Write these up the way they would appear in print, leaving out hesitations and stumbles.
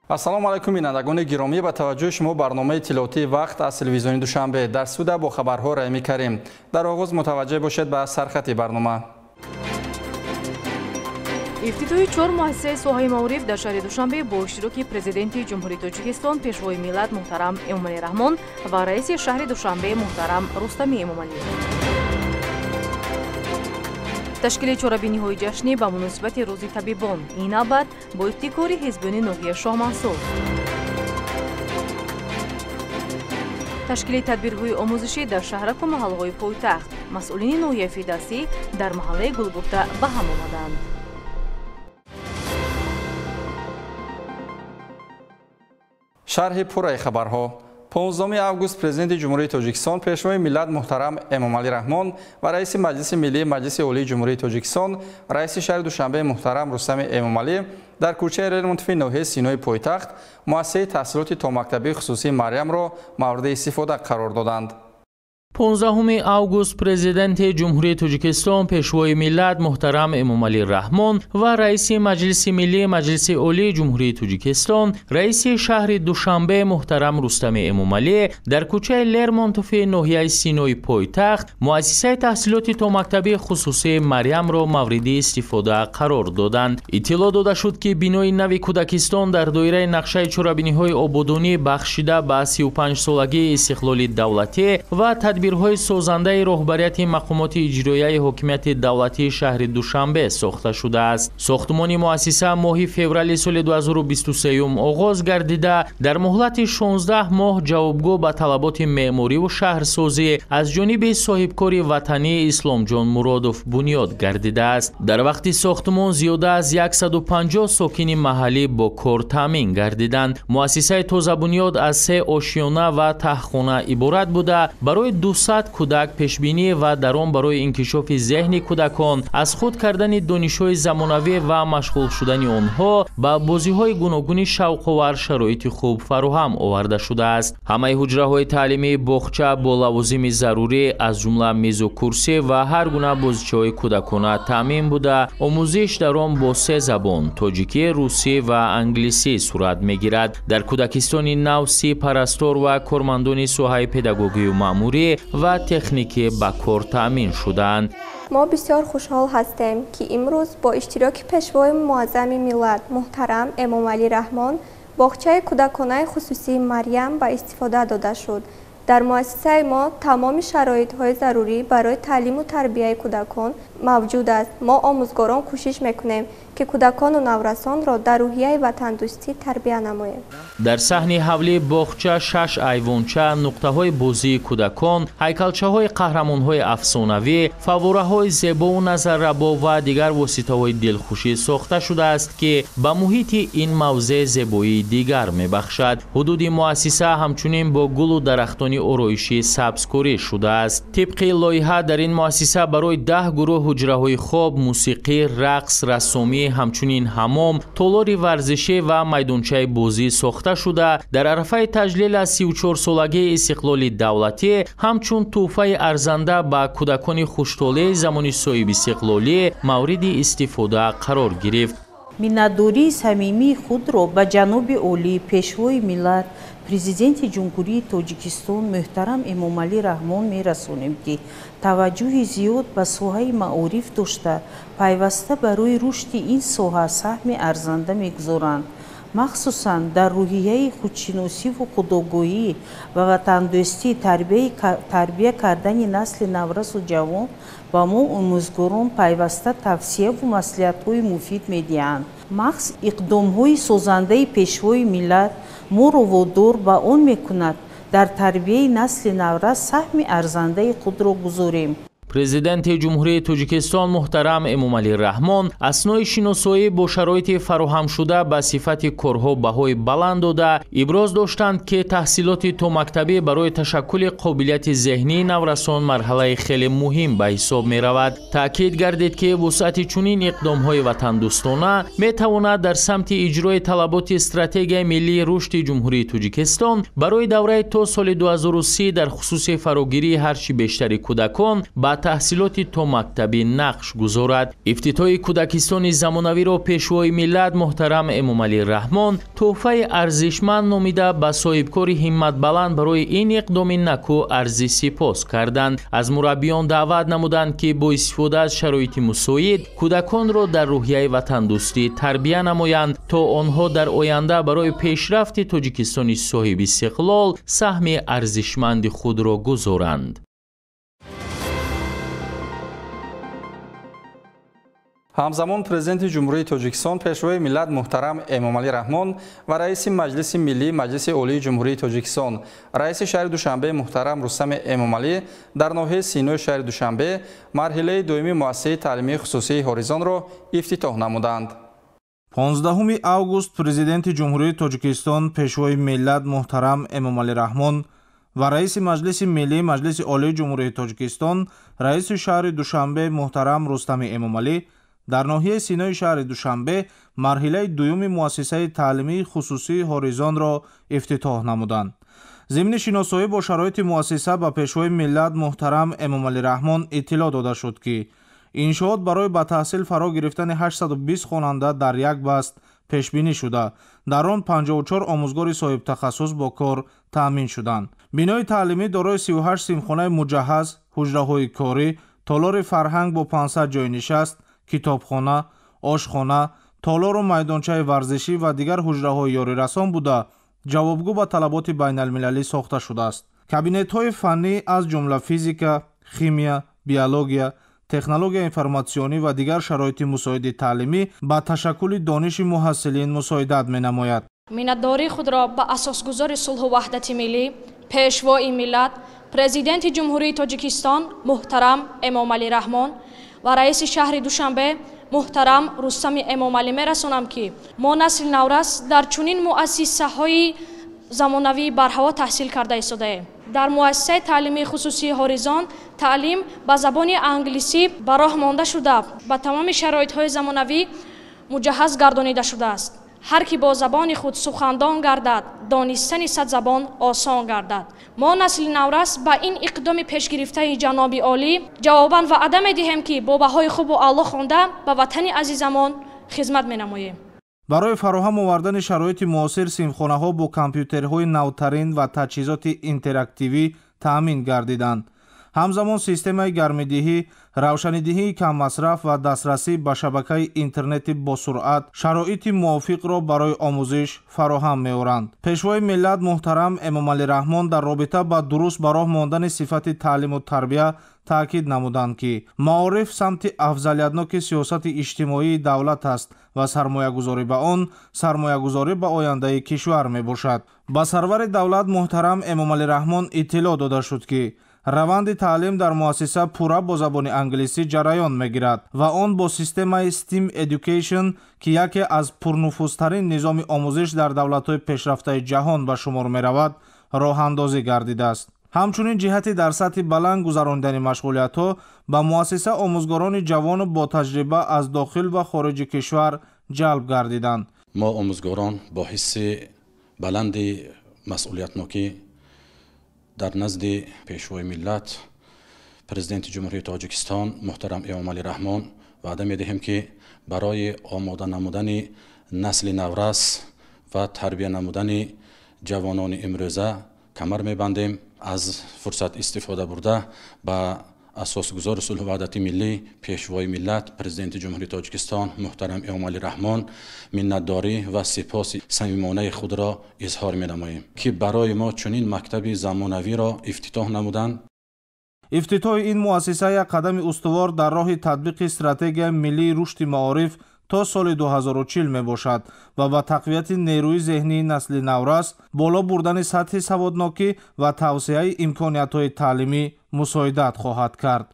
Ассалому алайкум бинандагони гиромӣ, ба таваҷҷӯҳи шумо барномаи иттилоотии вақт аз телевизиони Душанбе. Дар студия бо хабарҳо Раҳими Карим. Дар оғоз мутаваҷҷеҳ бошед ба сархати барнома. Ифтитоҳи 4 муассисаи соҳаи маориф дар шаҳри Душанбе бо иштироки президенти Ҷумҳурии Тоҷикистон, пешвои миллат муҳтарам Эмомалӣ Раҳмон ва раиси шаҳри Душанбе муҳтарам Рустами Эмомалӣ. Ташкили чорабиниҳои ҷашнӣ ба муносибати Рӯзи табибон, ин навбат бо ибтикори ҳизбиёни ноҳияи Шоҳмансур. Ташкили тадбирҳои омӯзишӣ дар шаҳраку маҳаллаҳои пойтахт. Масъулини ноҳияи Фирдавсӣ дар маҳаллаи Гулгуфта ба ҳам омаданд. Шарҳи пурраи хабарҳо. 15 август президенти Ҷумҳурии Тоҷикистон, пешвои миллат муҳтарам Эмомалӣ Раҳмон ва раиси Маҷлиси Миллии Маҷлиси Олии Ҷумҳурии Тоҷикистон, раиси шаҳри Душанбе муҳтарам Рустами Эмомалӣ дар кӯчаи Лермонтови ноҳияи Синои пойтахт муассисаи таҳсилоти томактабии хусусии Марьямро мавриди истифода қарор доданд. 15 август президенти Ҷумҳурии Тоҷикистон, пешвои миллат муҳтарам Эмомалӣ Раҳмон ва раиси Маҷлиси Миллии Маҷлиси Олии Ҷумҳурии Тоҷикистон, раиси шаҳри Душанбе муҳтарам Рустами Эмомалӣ дар кӯчаи Лермонтови ноҳияи Синои пойтахт муассисаи таҳсилоти томактабии хусусии Марьямро мавриди истифода қарор доданд. Иттилоъ дода шуд, ки бинои нави кӯдакистон дар доираи нақшаи чорабиниҳои ободонӣ бахшида ба 35-солагии истиқлоли давлатӣ ва тадбирҳои созандаи роҳбарияти мақомоти иҷроияи ҳокимияти давлатии шаҳри Душанбе сохта шудааст. Сохтмони муассиса моҳи феврали соли 2023 оғоз гардида, дар муҳлати 16 моҳ ҷавобгӯ ба талаботи меъмориву шаҳрсозӣ аз ҷониби соҳибкори ватанӣ Исломҷон Муродов бунёд гардидааст. Дар вақти сохтмон зиёда аз 150 сокини маҳаллӣ бо кор таъмин гардиданд. Муассисаи тозабунёд аз 3 ошёна ва таҳхона иборат буда, барои 200 кӯдак пешбинӣ ва дар он барои инкишофи зеҳни кӯдакон, аз худ кардани донишҳои замонавӣ ва машғул шудани онҳо ба бозиҳои гуногуни шавқовар шароити хуб фароҳам оварда шудааст. Ҳамаи ҳуҷраҳои таълимии боғча бо лавозими зарурӣ аз ҷумла мизу курсӣ ва ҳар гуна бозичаҳои кӯдакона таъмин буда, омӯзиш дар он бо 3 забон тоҷикӣ, русӣ ва англисӣ сурат мегирад. Дар кӯдакистони нав 30 парастор ва кормандони соҳаи педагогию маъмурӣ ва техникӣ ба кор таъмин шуданд. Мо бисёр хушҳол ҳастем, ки имрӯз бо иштироки пешвои муаззами миллат муҳтарам Эмомалӣ Раҳмон боғчаи кӯдаконаи хусусии Марьям ба истифода дода шуд. Дар муассисаи мо тамоми шароитҳои зарурӣ барои таълиму тарбияи кӯдакон мавҷуд аст. Мо омӯзгорон кӯшиш мекунем, ки кӯдакону наврасонро дар рӯҳияи ватандӯстӣ тарбия намоем. Дар саҳни ҳавлии боғча 6 айвонча, нуқтаҳои бозии кӯдакон, ҳайкалчаҳои қаҳрамонҳои афсонавӣ, фаввораҳои зебову назаррабо ва дигар воситаҳои дилхушӣ сохта шудааст, ки ба муҳити ин мавзеъ зебоии дигар мебахшад. Ҳудуди муассиса ҳамчунин бо гулу дарахтони ороишӣ сабзкорӣ шудааст. Тибқи лоиҳа дар ин муассиса барои 10 гурӯҳ ҳуҷраҳои хоб, мусиқӣ, рақс, рассомӣ, ҳамчунин ҳамом, толори варзишӣ ва майдончаи бозӣ сохта шуда, дар арафаи таҷлил аз 34-солагии истиқлоли давлатӣ ҳамчун тӯҳфаи арзанда ба кӯдакони хуштолеи замони соҳибистиқлолӣ мавриди истифода қарор гирифт. Миннатдории самимии худро ба ҷаноби олӣ, пешвои миллат, президенти Ҷумҳурии Тоҷикистон муҳтарам Эмомалӣ Раҳмон мерасонем, ки таваҷҷӯҳи зиёд ба соҳаи маориф дошта, пайваста барои рушди ин соҳа саҳми арзанда мегузоранд. Махсусан дар рӯҳияи худшиносиву худогоҳӣ ва ватандӯстӣ тарбия кардани насли наврасу ҷавон ба мо омӯзгорон пайваста тавсияву маслиҳатҳои муфид медиҳанд. Махз иқдомҳои созандаи пешвои миллат моро водор ба он мекунад дар тарбияи насли наврас саҳми арзандаи худро гузорем. Президенти Ҷумҳурии Тоҷикистон муҳтарам Эмомалӣ Раҳмон аснои шиносоӣ бо шароити фароҳамшуда ба сифати корҳо баҳои баланд дода, иброз доштанд, ки таҳсилоти томактабӣ барои ташаккули қобилияти зеҳнии наврасон марҳалаи хеле муҳим ба ҳисоб меравад. Таъкид гардид, ки вусъати чунин иқдомҳои ватандӯстона метавонад дар самти иҷрои талаботи стратегияи миллии рушди Ҷумҳурии Тоҷикистон барои давраи то соли 2030 дар хусуси фарогирии ҳарчи бештари кӯдакон ба таҳсилоти томактабӣ нақш гузорад. Ифтитоҳи кӯдакистони замонавиро Пешвои миллат муҳтарам Эмомалӣ Раҳмон тӯҳфаи арзишманд номида ба соҳибкори ҳимматбаланд барои ин иқдоми накӯ арзи сипос карданд. Аз мураббиён даъват намуданд, ки бо истифода аз шароити мусоид кӯдаконро дар рӯҳияи ватандӯстӣ тарбия намоянд, то онҳо дар оянда барои пешрафти Тоҷикистони соҳибистиқлол саҳми арзишманди худро гузоранд. Ҳамзамон Президенти Ҷумҳурии Тоҷикистон, Пешвои миллат муҳтарам Эмомалӣ Раҳмон ва Раиси Маҷлиси Миллии Маҷлиси Олии Ҷумҳурии Тоҷикистон, Раиси шаҳри Душанбе муҳтарам Рустами Эмомалӣ дар ноҳияи Синои шаҳри Душанбе марҳилаи дуюми муассисаи таълимии хусусии Ҳоризонро ифтитоҳ намуданд. 15 август Президенти Ҷумҳурии Тоҷикистон, Пешвои миллат муҳтарам Эмомалӣ Раҳмон ва Раиси Маҷлиси Миллии Маҷлиси Олии Ҷумҳурии Тоҷикистон, Раиси шаҳри Душанбе муҳтарам Рустами Эмомалӣ дар ноҳияи Синои шаҳри Душанбе марҳилаи дуюми муассисаи таълимии хусусии Ҳоризонро ифтитоҳ намуданд. Зимни шиносоӣ бо шароити муассиса ба Пешвои миллат муҳтарам Эмомалӣ Раҳмон иттилоъ дода шуд, ки иншоот барои ба таҳсил фаро гирифтани 820 хонанда дар як баст пешбинӣ шуда, дар он 54 омӯзгори соҳибтахассус бо кор таъмин шуданд. Бинои таълимӣ дорои 38 синфхонаи муҷаҳҳаз, ҳуҷраҳои корӣ, толори фарҳанг бо 500 ҷойи нишаст, китобхона, ошхона, толору майдончаи варзишӣ ва дигар ҳуҷраҳои ёрирасон буда, ҷавобгӯ ба талаботи байналмилалӣ сохта шудааст. Кабинетҳои фаннӣ аз ҷумла физика, химия, биология, технология информатсионӣ ва дигар шароити мусоиди таълимӣ ба ташаккули дониши муҳассилин мусоидат менамояд. Миннатдории худро ба асосгузори сулҳу ваҳдати миллӣ, Пешвои миллат, Президенти Ҷумҳурии Тоҷикистон муҳтарам Эмомалӣ Раҳмон ва раиси шаҳри Душанбе муҳтарам Рустами Эмомалӣ мерасонам, ки мо насли наврас дар чунин муассисаҳои замонавии барҳаво таҳсил карда истодаем. Дар муассисаи таълимии хусусии Ҳоризон таълим ба забони англисӣ ба роҳ монда шуда, ба тамоми шароитҳои замонавӣ муҷаҳҳаз гардонида шудааст. Ҳар ки бо забони худ сухандон гардад, донистани сад забон осон гардад. Мо насли наврас ба ин иқдоми пешгирифтаи ҷаноби олӣ ҷавобан ваъда медиҳем, ки бо баҳои хубу аъло хонда ба ватани азизамон хизмат менамоем. Барои фароҳам овардани шароити муосир синфхонаҳо бо компютерҳои навтарин ва таҷҳизоти интерактивӣ таъмин гардиданд. Ҳамзамон системаи гармидиҳӣ, равшанидиҳии каммасраф ва дастрасӣ ба шабакаи интернети босуръат шароити мувофиқро барои омӯзиш фароҳам меоранд. Пешвои миллат муҳтарам Эмомалӣ Раҳмон дар робита ба дуруст ба роҳ мондани сифати таълиму тарбия таъкид намуданд, ки маориф самти афзалиятноки сиёсати иҷтимоии давлат аст ва сармоягузорӣ ба он сармоягузорӣ ба ояндаи кишвар мебошад. Ба сарвари давлат муҳтарам Эмомалӣ Раҳмон иттилоъ дода шуд, ки раванди таълим дар муассиса пурра бо забони англисӣ ҷараён мегирад ва он бо системаи STEAM Education, ки яке аз пурнуфузтарин низоми омӯзиш дар давлатҳои пешрафтаи ҷаҳон ба шумор меравад, роҳандозӣ гардидааст. Ҳамчунин ҷиҳати дар сатҳи баланд гузарондани машғулиятҳо ба муассиса омӯзгорони ҷавону бо таҷриба аз дохил ва хориҷи кишвар ҷалб гардиданд. Мо омӯзгорон бо ҳисси баланди масъулиятнокӣ дар назди Пешвои миллат, Президенти Ҷумҳурии Тоҷикистон муҳтарам Эмомалӣ Раҳмон ваъда медиҳем, ки барои омода намудани насли наврас ва тарбия намудани ҷавонони имрӯза камар мебандем. Аз фурсат истифода бурда ба асосгузори сулҳу ваҳдати миллӣ, Пешвои миллат, Президенти Ҷумҳурии Тоҷикистон муҳтарам Эмомалӣ Раҳмон миннатдорӣ ва сипоси самимонаи худро изҳор менамоем, ки барои мо чунин мактаби замонавиро ифтитоҳ намуданд. Ифтитоҳи ин муассиса як қадами устувор дар роҳи татбиқи стратегияи миллии рушди маориф то соли 2040 мебошад ва ба тақвияти нерӯи зеҳнии насли наврас, боло бурдани сатҳи саводнокӣ ва тавсеаи имкониятҳои таълимӣ мусоидат хоҳад кард.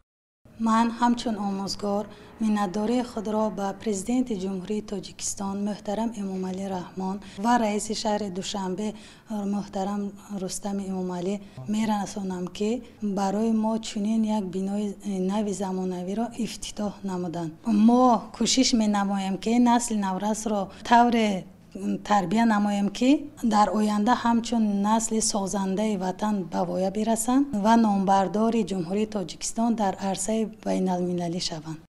Ман ҳамчун омӯзгор миннатдории худро ба Президенти Ҷумҳурии Тоҷикистон муҳтарам Эмомалӣ Раҳмон ва раиси шаҳри Душанбе муҳтарам Рустами Эмомалӣ мерасонам, ки барои мо чунин як бинои нави замонавиро ифтитоҳ намуданд. Мо кӯшиш менамоем, ки насли наврасро тавре Тарбия намоем, ки дар оянда ҳамчун насли созандаи ватан ба воя бирасанд ва номбардори Ҷумҳурии Тоҷикистон дар арсаи байналмилалӣ шаванд.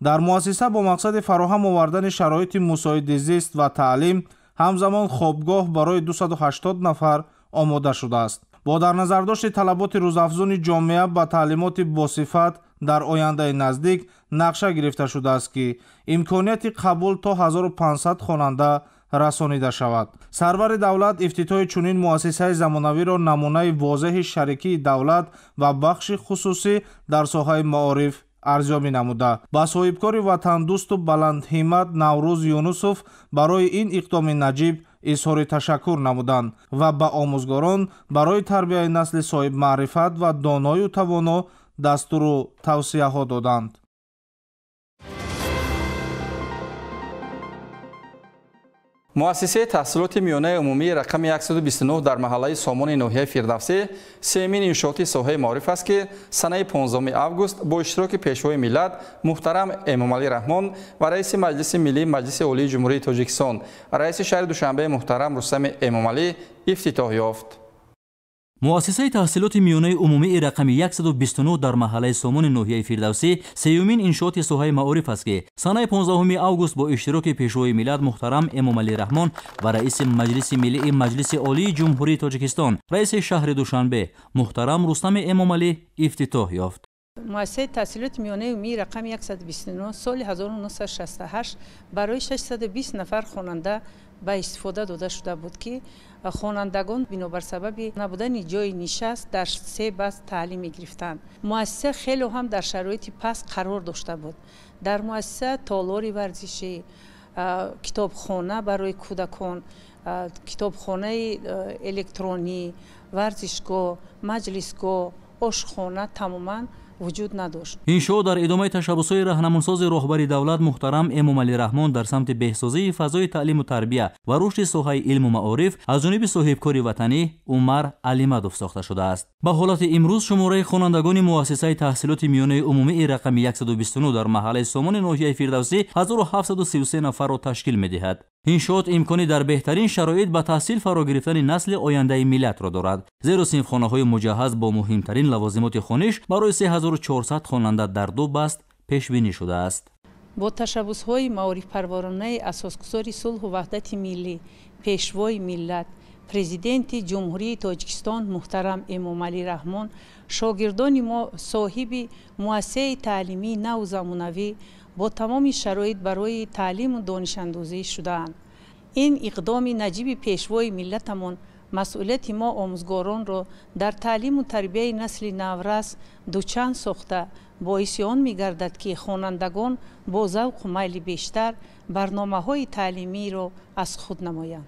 Дар муассиса бо мақсади фароҳам овардани шароити мусоиди зист ва таълим, ҳамзамон хобгоҳ барои 280 нафар омода шудааст. Бо дар назардошти талаботи рӯзафзуни ҷомеа ба таълимоти босифат, дар ояндаи наздик нақша гирифта шудааст, ки имконияти қабул то 1500 хонанда расонида шавад. Сарвари давлат ифтитоҳи чунин муассисаи замонавиро намунаи возеҳи шарикии давлат ва бахши хусусӣ дар соҳаи маориф арзёбӣ намуда, ба соҳибкори ватандӯсту баландҳиммат Наврӯз Юнусов барои ин иқдоми наҷиб изҳори ташаккур намуданд ва ба омӯзгорон барои тарбияи насли соҳибмаърифат ва доною тавоно дастуру тавсияҳо доданд. Муассисаи таҳсилоти миёнаи умумии рақами 129 дар маҳаллаи Сомони ноҳияи Фирдавсӣ сеюмин иншооти соҳаи маориф аст, ки санаи 15 август бо иштироки Пешвои миллат муҳтарам Эмомалӣ Раҳмон ва раиси Маҷлиси Миллии Маҷлиси Олии Ҷумҳурии Тоҷикистон, раиси шаҳри Душанбе муҳтарам Рустами Эмомалӣ ифтитоҳ ёфт. Муассисаи таҳсилоти миёнаи умумии рақами 129 дар маҳаллаи Сомони ноҳияи Фирдавсӣ сеюмин иншооти соҳаи маориф аст, ки санаи 15 август бо иштироки Пешвои миллат муҳтарам Эмомалӣ Раҳмон ва раиси Маҷлиси Миллии Маҷлиси Олии Ҷумҳурии Тоҷикистон, раиси шаҳри Душанбе муҳтарам Рустами Эмомалӣ ифтитоҳ ёфт. Муассисаи таҳсилоти миёнаи умумии рақами 129 соли 1968 барои 620 нафар хонанда ба истифода дода шуда буд, ки хонандагон бинобар сабаби набудани ҷойи нишаст дар се баст таълим мегирифтанд. Муассиса хеле ҳам дар шароити паст қарор дошта буд. Дар муассиса толори варзишӣ, китобхона барои кӯдакон, китобхонаи электронӣ, варзишгоҳ, маҷлисгоҳ, ошхона тамоман вуҷуд надошт. Иншоот дар идомаи ташаббусҳои раҳнамунсози роҳбари давлат муҳтарам Эмомалӣ Раҳмон дар самти беҳсозии фазои таълиму тарбия ва рушди соҳаи илму маориф аз ҷониби соҳибкори ватанӣ Умар Алимадов сохта шудааст. Ба ҳолати имрӯз шумораи хонандагони муассисаи таҳсилоти миёнаи умумии рақами 129 дар маҳаллаи Сомони ноҳияи Фирдавсӣ 1733 нафарро ташкил медиҳад. Иншоот имкони дар беҳтарин шароит ба таҳсил фаро гирифтани насли ояндаи миллатро дорад, зеро синфхонаҳои муҷаҳҳаз бо муҳимтарин лавозимоти хониш барои 3400 хонанда дар ду баст пешбинӣ шудааст. Бо ташаббусҳои маорифпарваронаи асосгузори сулҳу ваҳдати миллӣ, Пешвои миллат, Президенти Ҷумҳурии Тоҷикистон муҳтарам Эмомалӣ Раҳмон, шогирдони мо соҳиби муассисаи таълимии наву замонавӣ бо тамоми шароит барои таълиму донишандӯзӣ шудаанд. Ин иқдоми наҷиби Пешвои миллатамон масъулияти мо омӯзгоронро дар таълиму тарбияи насли наврас дучанд сохта, боиси он мегардад, ки хонандагон бо завқу майли бештар барномаҳои таълимиро аз худ намоянд.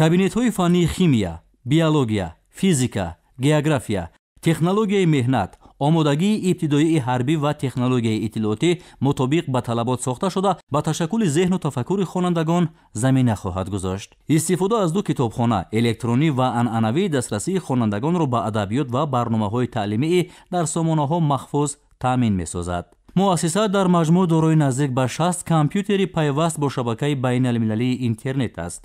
Кабинетҳои фаннии химия, биология, физика, география, технологияи меҳнат, омодагии ибтидоии ҳарбӣ ва технологияи иттилоотӣ мутобиқ ба талабот сохта шуда, ба ташаккули зеҳну тафаккури хонандагон замина хоҳад гузошт. Истифода аз ду китобхона, электронӣ ва анъанавӣ, дастрасии хонандагонро ба адабиёт ва барномаҳои таълимии дар сомонаҳо маҳфуз таъмин месозад. Муассиса дар маҷмӯъ дорои наздик ба 60 компютери пайваст бо шабакаи байналмилалии интернет аст.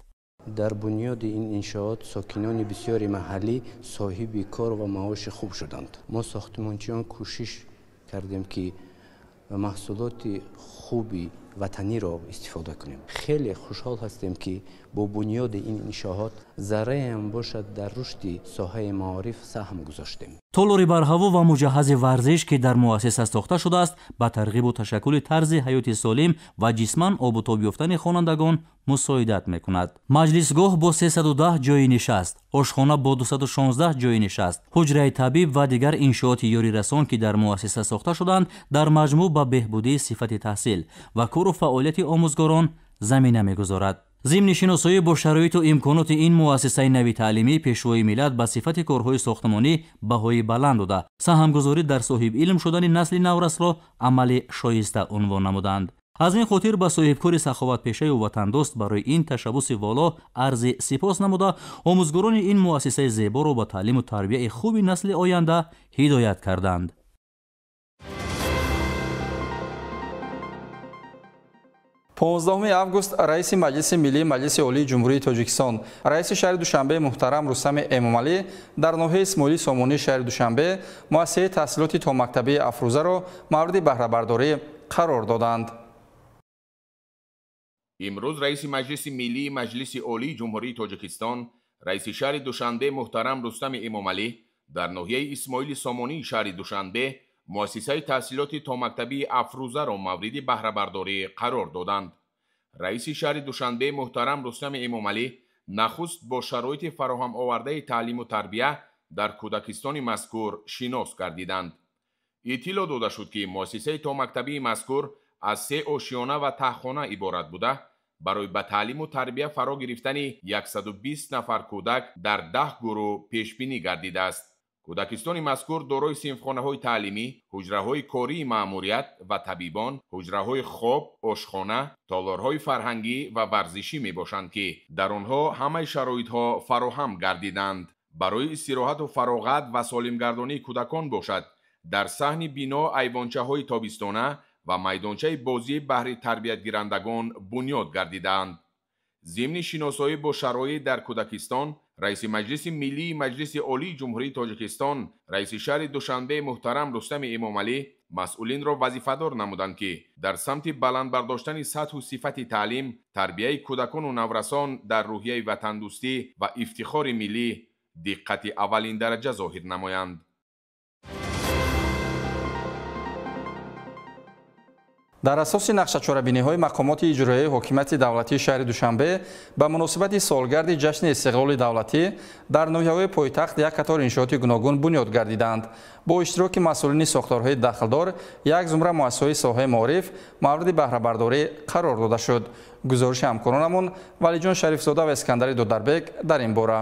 Дар бунёди ин иншоот сокинони бисёри маҳаллӣ соҳиби кор ва маоши хуб шуданд. Мо сохтмончиён кӯшиш кардем, ки маҳсулоти хуби ватаниро истифода кунем. Хеле хушҳол ҳастем, ки бо бунёди ин иншоот зарраеам бошад дар рушди соҳаи маориф саҳм гузоштем. Толори барҳаво ва муҷаҳҳази варзиш, ки дар муассиса сохта шудааст, ба тарғибу ташаккули тарзи ҳаёти солим ва ҷисман обутоб ёфтани хонандагон мусоидат мекунад. Маҷлисгоҳ бо 310 ҷойи нишаст, ошхона бо 216 ҷойи нишаст, ҳуҷраи табиб ва дигар иншооти ёрирасон, ки дар муассиса сохта шуданд, дар маҷмӯъ ба беҳбудии сифати таҳсил ва кору фаъолияти омӯзгорон замина мегузорад. Зимни шиносоӣ бо шароиту имконоти ин муассисаи нави таълимӣ, Пешвои миллат ба сифати корҳои сохтмонӣ баҳои баланд дода, саҳмгузорӣ дар соҳибилм шудани насли наврасро амали шоиста унвон намуданд. Аз ин хотир ба соҳибкори саховатпешаю ватандӯст барои ин ташаббуси воло арзи сипос намуда, омӯзгорони ин муассисаи зеборо ба таълиму тарбияи хуби насли оянда ҳидоят карданд. 15 август раиси Маҷлиси Миллии Маҷлиси Олии Ҷумҳурии Тоҷикистон, раиси шаҳри Душанбе муҳтарам Рустами Эмомалӣ дар ноҳияи Исмоили Сомонии шаҳри Душанбе муассисаи таҳсилоти томактабии Афрӯзаро мавриди баҳрабардорӣ қарор доданд. Имрӯз раиси Маҷлиси Миллии Маҷлиси Олии Ҷумҳурии Тоҷикистон, раиси шаҳри Душанбе муҳтарам Рустами Эмомалӣ дар ноҳияи Исмоили Сомонии шаҳри Душанбе муассисаи таҳсилоти томактабии Афрӯзаро мавриди баҳрабардорӣ қарор доданд. Раиси шаҳри Душанбе муҳтарам Рустами Эмомалӣ нахуст бо шароити фароҳам овардаи таълиму тарбия дар кӯдакистони мазкур шинос гардиданд. Иттилоъ дода шуд, ки муассисаи томактабии мазкур аз 3 ошиёна ва таҳхона иборат буда, барои ба таълиму тарбия фаро гирифтани 120 нафар кӯдак дар 10 гурӯҳ пешбинӣ гардидааст. Кӯдакистони мазкур дорои синфхонаҳои таълимӣ, ҳуҷраҳои кории маъмурият ва табибон, ҳуҷраҳои хоб, ошхона, толорҳои фарҳангӣ ва варзишӣ мебошанд, ки дар онҳо ҳамаи шароитҳо фароҳам гардиданд. Барои истироҳату фароғат ва солимгардонии кӯдакон бошад, дар саҳни бино айвончаҳои тобистона ва майдончаи бозӣ баҳри тарбиятгирандагон бунёд гардидаанд. Зимни шиносоӣ бо шароит дар кӯдакистон, раиси Маҷлиси Миллии Маҷлиси Олии Ҷумҳурии Тоҷикистон, раиси шаҳри Душанбе муҳтарам Рустами Эмомалӣ масъулинро вазифадор намуданд, ки дар самти баланд бардоштани сатҳу сифати таълим, тарбияи кӯдакону наврасон дар рӯҳияи ватандӯстӣ ва ифтихори миллӣ диққати аввалин дараҷа зоҳир намоянд. Дар асоси нақшачорабиниҳои мақомоти иҷроияи ҳокимияти давлатии шаҳри Душанбе ба муносибати солгарди ҷашни истиқлоли давлатӣ дар ноҳияҳои пойтахт як қатор иншооти гуногун бунёд гардиданд. Бо иштироки масъулини сохторҳои дахлдор як зумра муассисаҳои соҳаи маориф мавриди баҳрабардорӣ қарор дода шуд. Гузориши ҳамкоронамон Валиҷон Шарифзода ва Искандари Додарбек дар ин бора.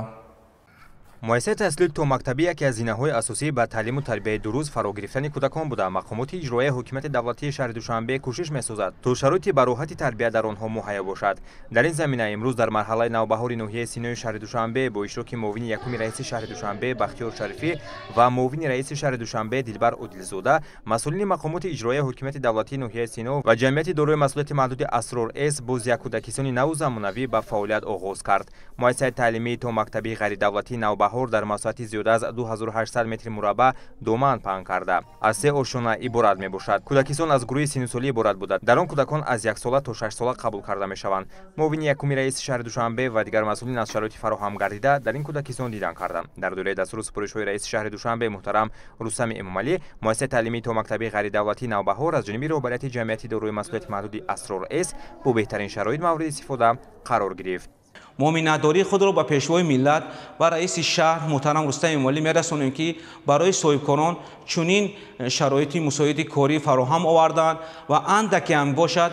Муассисаи таҳсилоти томактабӣ яке аз зинаҳои асосӣ ба таълиму тарбияи дуруст фаро гирифтани кӯдакон буда. Мақомоти иҷроияи ҳокимияти давлатии шаҳри Душанбе кӯшиш месозад, то шароити бароҳати тарбия дар онҳо муҳайё бошад. Дар ин замина имрӯз дар марҳалаи навбаҳори ноҳияи Синои шаҳри Душанбе бо иштироки муовини якуми раиси шаҳри Душанбе Бахтиёр Шарифӣ ва муовини раиси шаҳри Душанбе Дилбар Одилзода, масъулини мақомоти иҷроияи ҳокимияти давлатии ноҳияи Сино ва ҷамъияти дорои масъулияти маҳдуди Асрор С боз як кӯдакистони наву замонавӣ ба фаъолият оғоз кард. Муассисаи таълимии томактабии ғайридавлатии Навбаҳор дар масоҳати зиёда аз 2800 метри мураббаъ доман паҳн карда, аз 3 ошёна иборат мебошад. Кӯдакистон аз гурӯҳи синнусолӣ иборат буда, дар он кӯдакон аз 1 сола то 6 сола қабул карда мешаванд. Муовини якуми раиси шаҳри Душанбе ва дигар масъулин аз шароити фароҳам гардида дар ин кӯдакистон дидан карданд. Дар доираи дастуру супоришҳои раиси шаҳри Душанбе муҳтарам Рустами Эмомалӣ, муассисаи таълимии томактабии ғайридавлатии Навбаҳор аз ҷониби роҳбарияти ҷамъияти дорои масъулияти маҳдуди Асрор С бо беҳтарин шароит мавриди истифода қарор гирифт. Мо миннатдории худро ба пешвои миллат ва раиси шаҳр муҳтарам Рустам Эмомалӣ мерасонем, ки барои соҳибкорон чунин шароити мусоиди корӣ фароҳам оварданд ва андаке ҳам бошад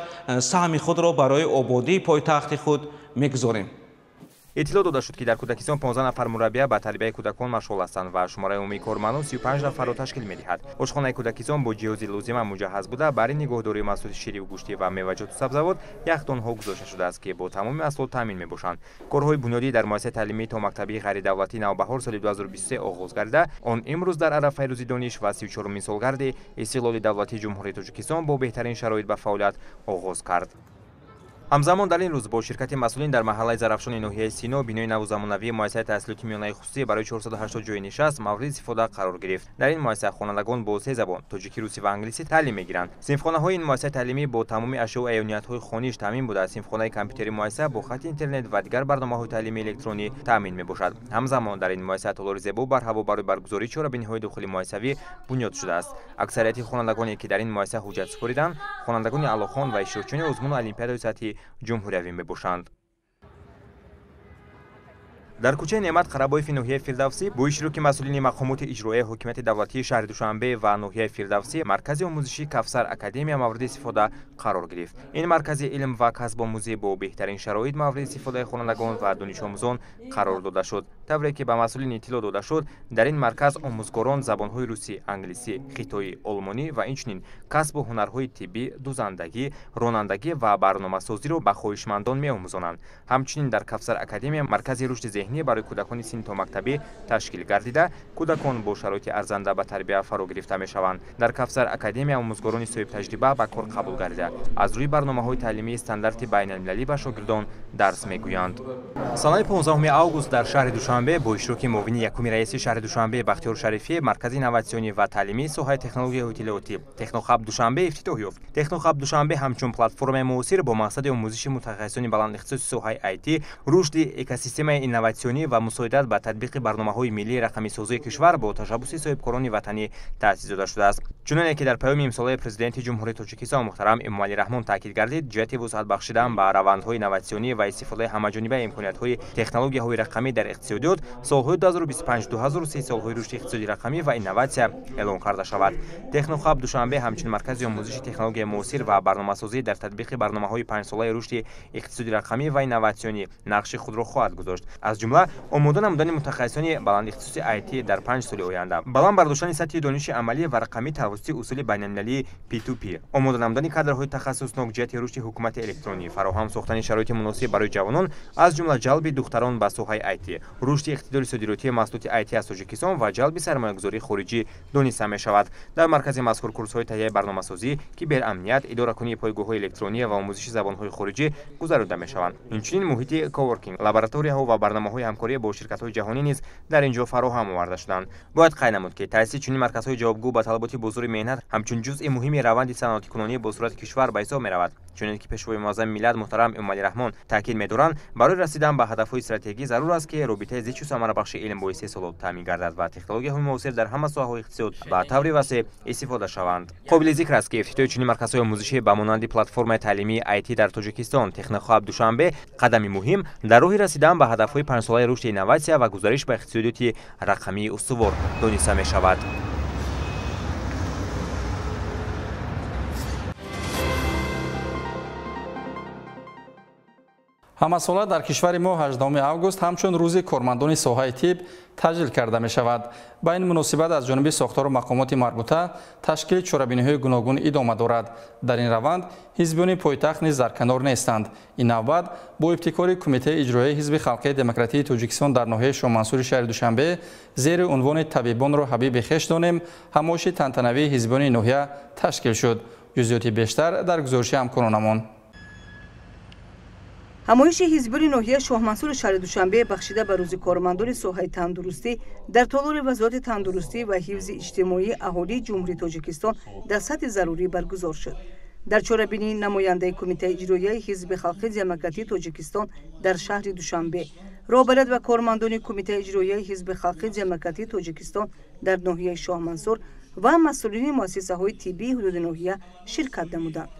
саҳми худро барои ободии пойтахти худ мегузорем. Иттилоъ дода шуд, ки дар кӯдакистон 15 нафар мураббия ба тарбияи кӯдакон машғул ҳастанд ва шумораи умумии кормандон 35 нафарро ташкил медиҳад. Ошхонаи кӯдакистон бо ҷиҳози лозима муҷаҳҳаз буда, барои нигоҳдории маҳсулоти ширию гӯштӣ ва меваҷоту сабзавот яхдонҳо гузошта шудааст, ки бо тамоми маҳсулот таъмин мебошанд. Корҳои бунёдӣ дар муассисаи таълимии томактабии ғайридавлатии Навбаҳор соли 2023 оғоз гардида, он имрӯз дар арафаи рӯзи дониш ва 34-умин солгарди истиқлоли давлатии Ҷумҳурии Тоҷикистон бо беҳтарин шароит ба фаъолият оғоз кард. Ҳамзамон дар ин рӯз бо ширкати масъулин дар маҳаллаи Зарафшони ноҳияи Сино бинои наву замонавии муассисаи таҳсилоти миёнаи хусусӣ барои 480 ҷойи нишаст мавриди истифода қарор гирифт. Дар ин муассиса хонандагон бо 3 забон тоҷикӣ, русӣ ва англисӣ таълим мегиранд. Синфхонаҳои ин муассисаи таълимӣ бо тамоми ашёу аёниятҳои хониш таъмин буда, синфхонаи компютери муассиса бо хати интернет ва дигар барномаҳои таълимии электронӣ таъмин мебошад. Ҳамзамон дар ин муассиса толори зебо барҳаво барои баргузории чорабиниҳои дохили муассисавӣ бунёд шудааст. Аксарияти хонандагоне, ки дар ин муассиса ҳуҷҷат супориданд, хонандагони аълохон ва иштирокчиёни озмуну олимпиадаҳои сатҳи ҷумҳуриявӣ мебошанд. Дар кӯчаи Неъмат Қарабоеви ноҳияи Фирдавсӣ бо иштироки масъулини мақомоти иҷроияи ҳокимияти давлатии шаҳри Душанбе ва ноҳияи Фирдавсӣ маркази омӯзишии Кавсар Академия мавриди истифода қарор гирифт. Ин маркази илм ва касбомӯзӣ бо беҳтарин шароит мавриди истифодаи хонандагон ва донишомӯзон қарор дода шуд. Тавре ки ба масъулин иттилоъ дода шуд, дар ин марказ омӯзгорон забонҳои русӣ, англисӣ, хитоӣ, олмонӣ ва инчунин касбу ҳунарҳои тиббӣ, дузандагӣ, ронандагӣ ва барномасозиро ба хоҳишмандон меомӯзонанд. Ҳамчунин дар Кавсар Академия маркази рушди зеҳнӣ барои кӯдакони синни томактабӣ ташкил гардида, кӯдакон бо шароити арзанда ба тарбия фаро гирифта мешаванд. Дар Кавсар Академия омӯзгорони соҳибтаҷриба ба кор қабул гардида, аз рӯи барномаҳои таълимии стандарти байналмилалӣ ба шогирдон дарс мегӯянд. Санаи 15 август дар шаҳри Душанбе бо иштироки муовини якуми раиси шаҳри Душанбе Бахтиёр Шарифӣ маркази инноватсионӣ ва таълимии соҳаи технологияи иттилоотӣ Технохаб Душанбе ифтитоҳ ёфт. Технохаб Душанбе ҳамчун платформаи муосир бо мақсади омӯзиши мутахассисони баландихтисоси соҳаи IT, рушди экосистемаи инноватсионӣ ва мусоидат ба татбиқи барномаҳои миллии рақамисозии кишвар бо ташаббуси соҳибкорони ватанӣ таъсис дода шудааст. Чуноне ки дар паёми имсолаи Президенти Ҷумҳурии Тоҷикистон муҳтарам Эмомалӣ Раҳмон таъкид гардид, ҷиҳати вусъат бахшидан ба равандҳои инноватсионӣ ва истифодаи ҳамаҷонибаи имкониятҳои технологияҳои рақамӣ дар иқтисодиёт, солҳои 2025-2030 солҳои рушди иқтисоди рақамӣ ва инноватсия эълон карда шавад. Технохаб Душанбе ҳамчун маркази омӯзиши технологияи муосир ва барномасозӣ дар татбиқи барномаҳои панҷсолаи рушди иқтисоди рақамӣ ва инноватсионӣ нақши худро хоҳад гузошт. Аз ҷумла омода намудани мутахассисони баландихтисоси IT дар 5 соли оянда, баланд бардоштани сатҳи дониши амалӣ ва рақамӣ тавассути усули байналмилалии P2P, омода намудани кадрҳои тахассуснок ҷиҳати рушди ҳукумати электронӣ, фароҳам сохтани шароити муносиб барои ҷавонон, аз ҷумла ҷалби духтарон ба соҳаи IT, рушди иқтидори содиротии маҳсулоти IT аз Тоҷикистон ва ҷалби сармоягузории хориҷӣ дониста мешавад. Дар маркази мазкур курсҳои таҳияи барномасозӣ, киберамният, идоракунии пойгоҳҳои электронӣ ва омӯзиши забонҳои хориҷӣ гузаронида мешаванд. Инчунин муҳити коворкинг, лабораторияҳо ва барномаҳои ҳамкорӣ бо ширкатҳои ҷаҳонӣ низ дар ин ҷо фароҳам оварда шуданд. Бояд қайд намуд, ки таъсиси чунин марказҳои ҷавобгӯ ба талаботи бозори меҳнат ҳамчун ҷузъи муҳими раванди саноатикунонӣ бо суръати кишвар ба ҳисоб меравад. Чунин ки Пешвои муаззами миллат муҳтарам Эмомалӣ Раҳмон таъкид медоранд, барои расидан ба ҳадафҳои стратегӣ зарур аст, ки робитаи зичу самарабахши илм бо истеҳсолот таъмин гардад ва технологияҳои муосир дар ҳама соҳаҳои иқтисод ба таври васеъ истифода шаванд. Қобили зикр аст, ки ифтитоҳи чунин марказҳои омӯзишӣ ба монанди платформаи таълимии IT дар Тоҷикистон Технохаб Душанбе қадами муҳим дар роҳи расидан ба ҳадафҳои панҷсолаи рушди инноватсия ва гузариш ба иқтисодиёти рақамии устувор дониста мешавад. Ҳамасола дар кишвари мо 18 август ҳамчун рӯзи кормандони соҳаи тиб таҷлил карда мешавад. Ба ин муносибат аз ҷониби сохтору мақомоти марбута ташкили чорабиниҳои гуногун идома дорад. Дар ин раванд ҳизбиёни пойтахт низ дар канор нестанд. Ин навбат бо ибтикори Кумитаи иҷроияи Ҳизби халқии демократии Тоҷикистон дар ноҳияи Шоҳмансури шаҳри Душанбе зери унвони «Табибонро ҳабиби хеш донем» ҳамоиши тантанавии ҳизбиёни ноҳия ташкил шуд. Ҷузъиёти бештар дар гузориши ҳамкоронамон. Ҳамоиши ҳизбиёни ноҳияи Шоҳмансури шаҳри Душанбе бахшида ба рӯзи кормандони соҳаи тандурустӣ дар толори Вазорати тандурустӣ ва ҳифзи иҷтимоии аҳолии Ҷумҳурии Тоҷикистон дар сатҳи зарурӣ баргузор шуд. Дар чорабинии намояндаи Кумитаи иҷроияи Ҳизби халқии демократии Тоҷикистон дар шаҳри Душанбе, роҳбарият ва кормандони Кумитаи иҷроияи Ҳизби халқии демократии Тоҷикистон дар ноҳияи Шоҳмансур ва масъулини муассисаҳои тиббии ҳудуди ноҳия ширкат намуданд.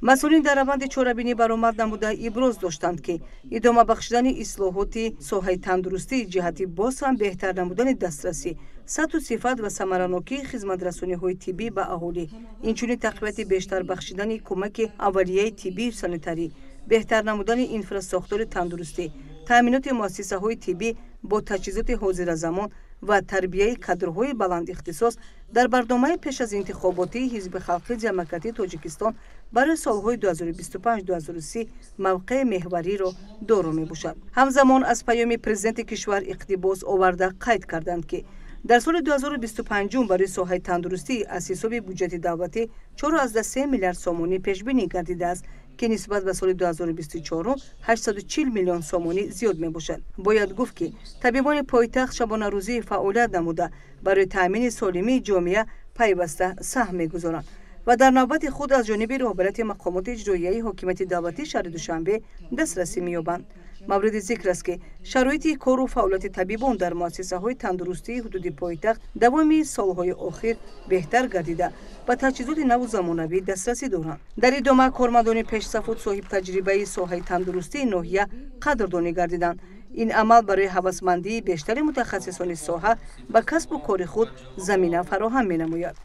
Масъулин дар раванди чорабинӣ баромад намуда иброз доштанд, ки идома бахшидани ислоҳоти соҳаи тандурустӣ ҷиҳати боз ҳам беҳтар намудани дастрасӣ, сатҳу сифат ва самаранокии хизматрасониҳои тиббӣ ба аҳолӣ, инчунин тақвияти бештар бахшидани кӯмаки аввалияи тиббию санитарӣ, беҳтар намудани инфрасохтори тандурустӣ, таъминоти муассисаҳои тиббӣ бо таҷҳизоти ҳозиразамон ва тарбияи кадрҳои баландихтисос дар барномаи пеш аз интихоботии Ҳизби халқии демократии Тоҷикистон барои солҳои 2025-2030 мавқеи меҳвариро доро мебошад. Ҳамзамон аз паёми президенти кишвар иқтибос оварда қайд карданд, ки дар соли 2025 барои соҳаи тандурустӣ аз ҳисоби буҷети давлатӣ 4,3 миллиард сомонӣ пешбинӣ гардидааст, ки нисбат ба соли 2024 840 миллион сомонӣ зиёд мебошад. Бояд гуфт, ки табибони пойтахт шабонарӯзии фаъолият намуда барои таъмини солимии ҷомеа пайваста саҳм мегузоранд ва дар навбати худ аз ҷониби роҳбарияти мақомоти иҷроияи ҳокимияти давлатии шаҳри Душанбе дастрасӣ меёбанд. Мавриди зикр аст, ки шароити кору фаъолияти табибон дар муассисаҳои тандурустии ҳудуди пойтахт давоми солҳои охир беҳтар гардида ба таҷҳизоти наву замонавӣ дастрасӣ доранд. Дар идома кормандони пешсафу соҳибтаҷрибаи соҳаи тандурустии ноҳия қадрдонӣ гардиданд. Ин амал барои ҳавасмандии бештари мутахассисони соҳа ба касбу кори худ замина фароҳам менамояд.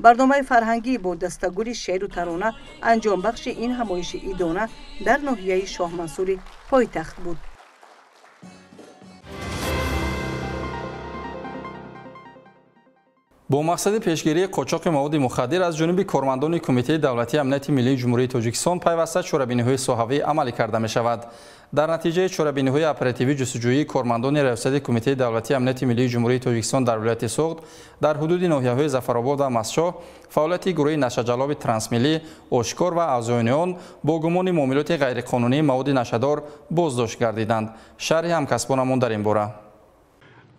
Барномаи фарҳангӣ бо дастагули шеъру тарона анҷомбахши ин ҳамоиши идона дар ноҳияи Шоҳмансури пойтахт буд. Бо мақсади пешгирии қочоқи маводи мухаддир аз ҷониби кормандони Кумитаи давлатии амнияти миллии Ҷумҳурии Тоҷикистон пайваста чорабиниҳои соҳавӣ амалӣ карда мешавад. Дар натиҷаи чорабиниҳои оперативӣ ҷустуҷӯии кормандони Раёсати Кумитаи давлатии амнияти миллии Ҷумҳурии Тоҷикистон дар вилояти Суғд дар ҳудуди ноҳияҳои Зафаробод ва Мастчоҳ фаъолияти гурӯҳи нашъаҷалоби трансмиллӣ ошкор ва аъзоёни он бо гумони муомилоти ғайриқонунии маводи нашъадор боздошт гардиданд. Шарҳи ҳамкасбонамон дар ин бора.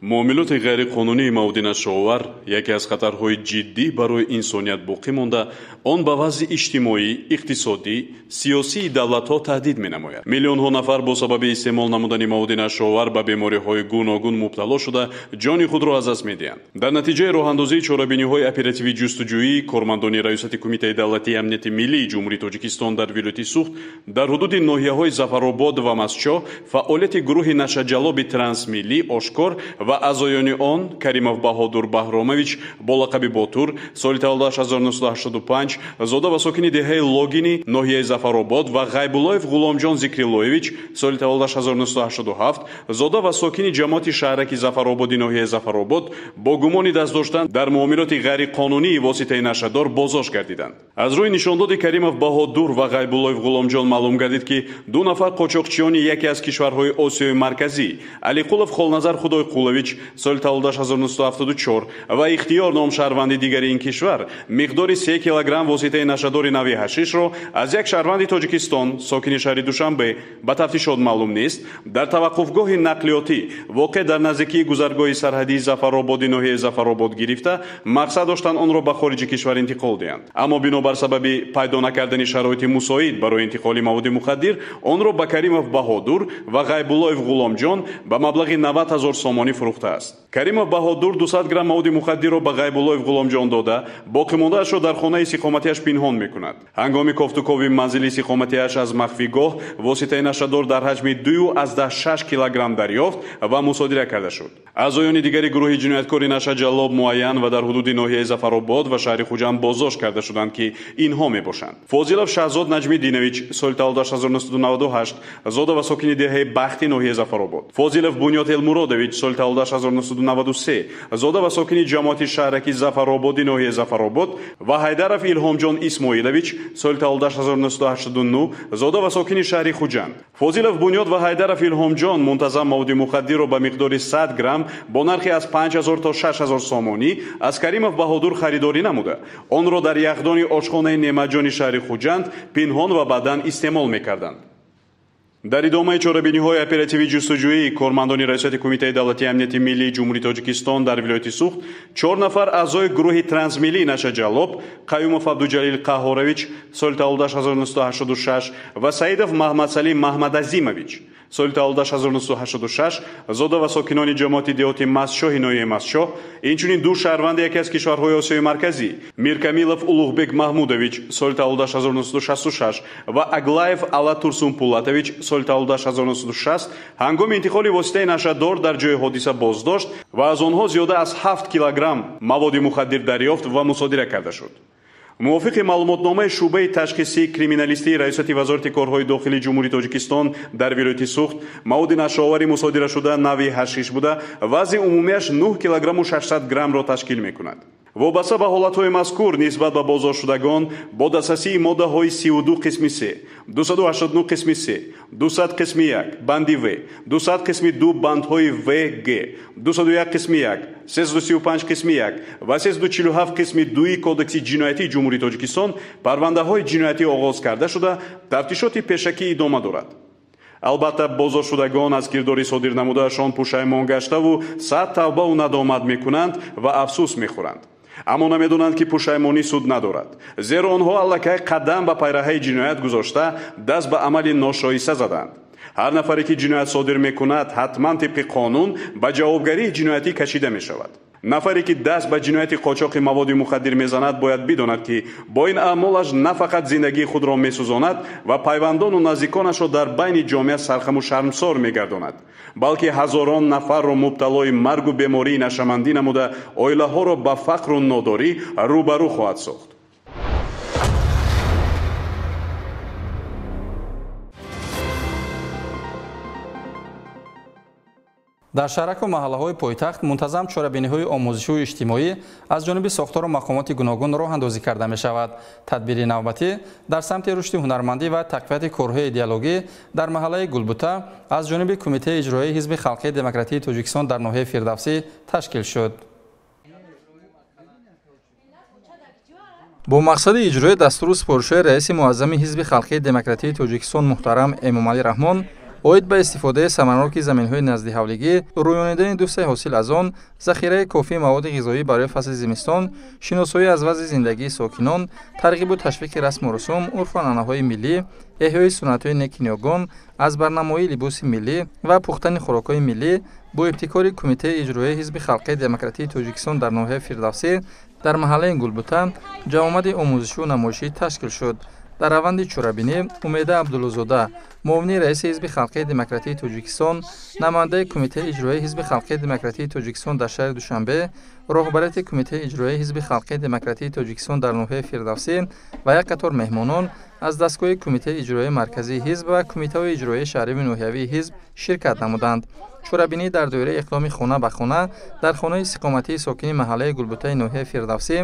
Муомилоти ғайриқонунии маводи нашъаовар яке аз хатарҳои ҷиддӣ барои инсоният боқӣ монда, он ба вазъи иҷтимоӣ, иқтисодӣ, сиёсии давлатҳо таҳдид менамояд. Миллионҳо нафар бо сабаби истеъмол намудани маводи нашъаовар ба бемориҳои гуногун мубтало шуда, ҷони худро аз даст медиҳанд. Дар натиҷаи роҳандозии чорабиниҳои оперативӣ ҷустуҷӯӣ кормандони Раёсати Кумитаи давлатии амнияти миллии Ҷумҳурии Тоҷикистон дар вилояти Суғд дар ҳудуди ноҳияҳои Зафаробод ва Мастчоҳ фаъолияти гурӯҳи нашъаҷалоби трансмиллӣ ошкор ва аъзоёни он Каримов Баҳодур Баҳромович бо лақаби Ботур соли таваллудаш 1985 зода ва сокини деҳаи Логини ноҳияи Зафаробод ва Ғайбуллоев Ғуломҷон Зикриллоевич соли таваллудаш 1987 зода ва сокини ҷамоати шаҳраки Зафарободи ноҳияи Зафаробод бо гумони даст доштан дар муомилоти ғайриқонунии воситаи нашъадор боздошт гардиданд. Аз рӯи нишондоди Каримов Баҳодур ва Ғайбуллоев Ғуломҷон маълум гардид, ки ду нафар қочоқчиёни яке аз кишварҳои Осиёи Марказӣ Алиқулов Холназар Худойқулович соли таваллудаш 1974 ва Ихтиёр ном шаҳрванди дигари ин кишвар миқдори 3 килограмм воситаи нашъадори нави ҳашишро аз як шаҳрванди Тоҷикистон сокини шаҳри Душанбе ба тафтишот маълум нест дар таваққуфгоҳи нақлиётӣ воқеъ дар наздикии гузаргоҳи сарҳадии Зафарободи ноҳияи Зафаробод гирифта мақсад доштанд онро ба хориҷи кишвар интиқол диҳанд. Аммо бинобар сабаби пайдо накардани шароити мусоид барои интиқоли маводи мухаддир онро ба Каримов Баҳодур ва Ғайбуллоев Ғуломҷон ба маблағи 90 ҳазор сомонӣ фурӯхтааст. Каримов Баҳодур 200 грамм маводи мухаддирро ба Ғайбуллоев Ғуломҷон дода, боқимондаашро дар хонаи истиқоматиаш пинҳон мекунад. Ҳангоми кофтукови манзили истиқоматиаш аз махфигоҳ воситаи нашъадор дар ҳаҷми 2,6 килограмм дарёфт ва мусодира карда шуд. Аъзоёни дигари гурӯҳи ҷинояткори нашъаҷаллоб муайян ва дар ҳудуди ноҳияи Зафаробод ва шаҳри Хуҷанд боздошт карда шуданд, ки инҳо мебошанд: Фозилов Шаҳзод Наҷмиддинович соли таваллудаш 1998 зода ва сокини деҳаи Бахти ноҳияи Зафаробод, Фозилов Бунёд Элмуродович соли таваллудаш 1993 зода ва сокини ҷамоати шаҳраки Зафарободи ноҳияи Зафаробод ва Ҳайдаров Илҳомҷон Исмоилович соли таваллудаш 1989 зода ва сокини шаҳри Хуҷанд. Фозилов Бунёд ва Ҳайдаров Илҳомҷон мунтазам маводи мухаддирро ба миқдори 100 грамм бо нархи аз 5000 то 6000 сомонӣ аз Каримов Баҳодур харидорӣ намуда, онро дар яхдони ошхонаи Неъматҷони шаҳри Хуҷанд пинҳон ва баъдан истеъмол мекарданд. Дар идомаи чорабиниҳои оперативӣ ҷустуҷӯӣ кормандони Раёсати Кумитаи давлатии амнияти миллии Ҷумҳурии Тоҷикистон дар вилояти Суғд 4 нафар аъзои гурӯҳи трансмиллии нашъаҷаллоб Қаюмов Абдуҷалил Қаҳорович соли таваллудаш 1986 ва Саидов Маҳмадсалим Маҳмадазимович соли таваллудаш 1986 зода ва сокинони ҷамоати деҳоти Мастчоҳи ноҳияи Мастчоҳ, инчунин ду шаҳрванди яке аз кишварҳои Осиёи Марказӣ Миркамилов Улуғбек Маҳмудович соли таваллудаш 1966 ва Аглаев Алла Турсунпулатович соли таваллудаш 1960 ҳангоми интиқоли воситаи нашъадор дар ҷои ҳодиса боздошт ва аз онҳо зиёда аз 7 килограмм маводи мухаддир дарёфт ва мусодира карда шуд. Мувофиқи маълумотномаи шӯъбаи ташхисии криминалистии Раёсати Вазорати корҳои дохилии Ҷумҳурии Тоҷикистон дар вилояти Суғд маводи нашъаовари мусодирашуда нави ҳашиш буда, вазни умумиаш 9 килограмму 600 граммро ташкил мекунад. Вобаста ба ҳолатҳои мазкур нисбат ба боздоштшудагон бо дастрасии моддаҳои 32 қисми 3, 289 қисми 3, 200 қисми 1 банди В, 200 қисми 2 бандҳои В, Г, 201 қисми 1, 335 қисми 1 ва 347 қисми 2 Кодекси ҷиноятии Ҷумҳурии Тоҷикистон парвандаҳои ҷиноятӣ оғоз карда шуда, тафтишоти пешакӣ идома дорад. Албатта, боздоштшудагон аз кирдори содир намудаашон пушаймон гаштаву сад тавбаву надомат мекунанд ва афсӯс мехӯранд. Аммо намедонанд, ки пушаймонӣ суд надорад, зеро онҳо аллакай қадам ба пайраҳаи ҷиноят гузошта, даст ба амали ношоиста заданд. Ҳар нафаре ки ҷиноят содир мекунад, ҳатман тибқи қонун ба ҷавобгарии ҷиноятӣ кашида мешавад. Нафаре ки даст ба ҷинояти қочоқи маводи мухаддир мезанад, бояд бидонад, ки бо ин аъмолаш на фақат зиндагии худро месӯзонад ва пайвандону наздиконашро дар байни ҷомеа сархаму шармсор мегардонад, балки ҳазорон нафарро мубталои маргу бемории нашъамандӣ намуда, оилаҳоро ба фақру нодорӣ рӯбарӯ хоҳад сохт. Дар шаҳраку маҳаллаҳои пойтахт мунтазам чорабиниҳои омӯзишию иҷтимоӣ аз ҷониби сохтору мақомоти гуногун роҳандозӣ карда мешавад. Тадбири навбатӣ дар самти рушди ҳунармандӣ ва тақвияти корҳои идеологӣ дар маҳаллаи Гулбута аз ҷониби Кумитаи иҷроияи Ҳизби халқии демократии Тоҷикистон дар ноҳияи Фирдавсӣ ташкил шуд. Бо мақсади иҷрои дастуру супоришҳои раиси муаззами Ҳизби халқии демократии Тоҷикистон муҳтарам Эмомалӣ Раҳмон оид ба истифодаи самарноки заминҳои наздиҳавлигӣ, рӯёнидани ду се ҳосил аз он, захираи кофии маводи ғизоӣ барои фасли зимистон, шиносоӣ аз вазъи зиндагии сокинон, тарғибу ташвиқи расму русум, урфу анъанаҳои миллӣ, эҳёи суннатҳои неки ниёгон, аз барнамоии либоси миллӣ ва пухтани хӯрокҳои миллӣ бо ибтикори Кумитаи иҷроияи Ҳизби халқии демократии Тоҷикистон дар ноҳияи Фирдавсӣ дар маҳаллаи Гулбута ҷамъомади омӯзишию намоишӣ ташкил шуд. Дар раванди чорабинӣ Умеда Абдуллозода, муовини раиси Ҳизби халқии демократии Тоҷикистон, намояндаи Кумитаи иҷроияи Ҳизби халқии демократии Тоҷикистон дар шаҳри Душанбе, роҳбарияти Кумитаи иҷроияи Ҳизби халқии демократии Тоҷикистон дар ноҳияи Фирдавсӣ ва як қатор меҳмонон аз дастгоҳи Кумитаи иҷроияи марказии ҳизб ва кумитаҳои иҷроияи шаҳриву ноҳиявии ҳизб ширкат намуданд. Чорабинӣ дар доираи иқдоми хона ба хона дар хонаи истиқоматии сокини маҳаллаи Гулбутаи ноҳияи Фирдавсӣ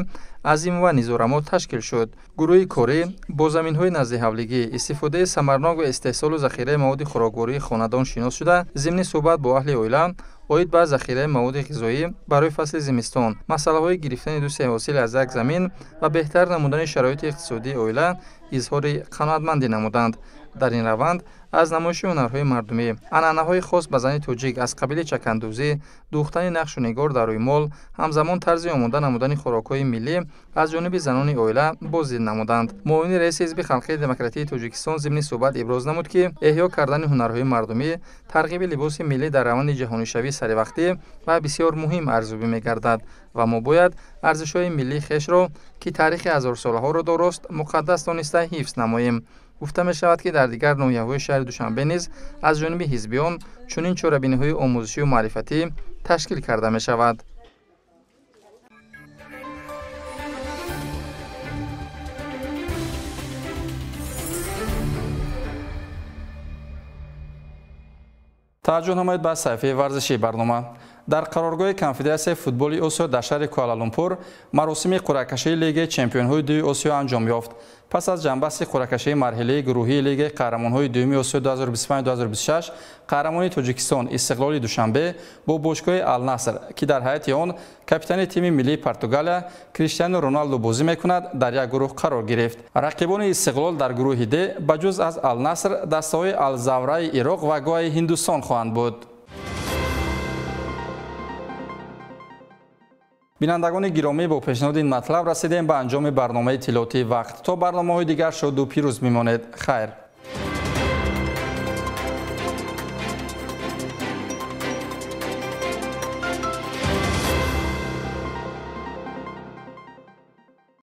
Азимова Низорамо ташкил шуд. Гурӯҳи корӣ бо заминҳои наздиҳавлигӣ, истифодаи самарнок ва истеҳсолу захираи маводи хӯроквории хонадон шинос шуда, зимни суҳбат бо аҳли оила оид ба захираи маводи ғизоӣ барои фасли зимистон, масъалаҳои гирифтани ду се ҳосил аз як замин ва беҳтар намудани шароити иқтисодии оила изҳори қаноатмандӣ намуданд. Дар ин раванд аз намоиши ҳунарҳои мардумӣ, анъанаҳои хос ба зани тоҷик аз қабили чакандӯзӣ, дӯхтани нақшу нигор дар рӯймол, ҳамзамон тарзи омода намудани хӯрокҳои миллӣ аз ҷониби занони оила боздид намуданд. Муовини раиси Ҳизби халқии демократии Тоҷикистон зимни суҳбат иброз намуд, ки эҳё кардани ҳунарҳои мардумӣ, тарғиби либоси миллӣ дар раванди ҷаҳонишавӣ саривақтӣ ва бисёр муҳим арзёбӣ мегардад ва мо бояд арзишҳои миллии хешро, ки таърихи ҳазорсолаҳоро дорост, муқаддас дониста ҳифз намоем. Гуфта мешавад, ки дар дигар ноҳияҳои шаҳри Душанбе низ аз ҷониби ҳизбиён чунин чорабиниҳои омӯзишию маърифатӣ ташкил карда мешавад. Таваҷҷӯҳ намоед ба саҳифаи варзишии барнома. Дар қароргоҳи Конфедератсияи футболи Осиё дар шаҳри Куала-Лумпур маросими қуръакашии Лигаи чемпионҳои дуюми Осиё анҷом ёфт. Пас аз ҷанбасти қуръакашии марҳилаи гурӯҳии Лигаи қаҳрамонҳои дуюми Осиё 2025-2026, қаҳрамони Тоҷикистон Истиқлоли Душанбе бо бошгоҳи Ал-Наср, ки дар ҳайати он капитани тими миллии Португалия Криштиану Роналду бозӣ мекунад, дар як гурӯҳ қарор гирифт. Рақибони Истиқлол дар гурӯҳи Д ба ҷуз аз Ал-Наср дастаҳои Ал-Завраи Ироқ ва Гоаи Ҳиндустон хоҳанд буд. Бинандагони гиромӣ, бо пешниҳоди ин матлаб расидем ба анҷоми барномаи иттилоотии вақт. То барномаҳои дигар шоду пирӯз мемонед. Хайр.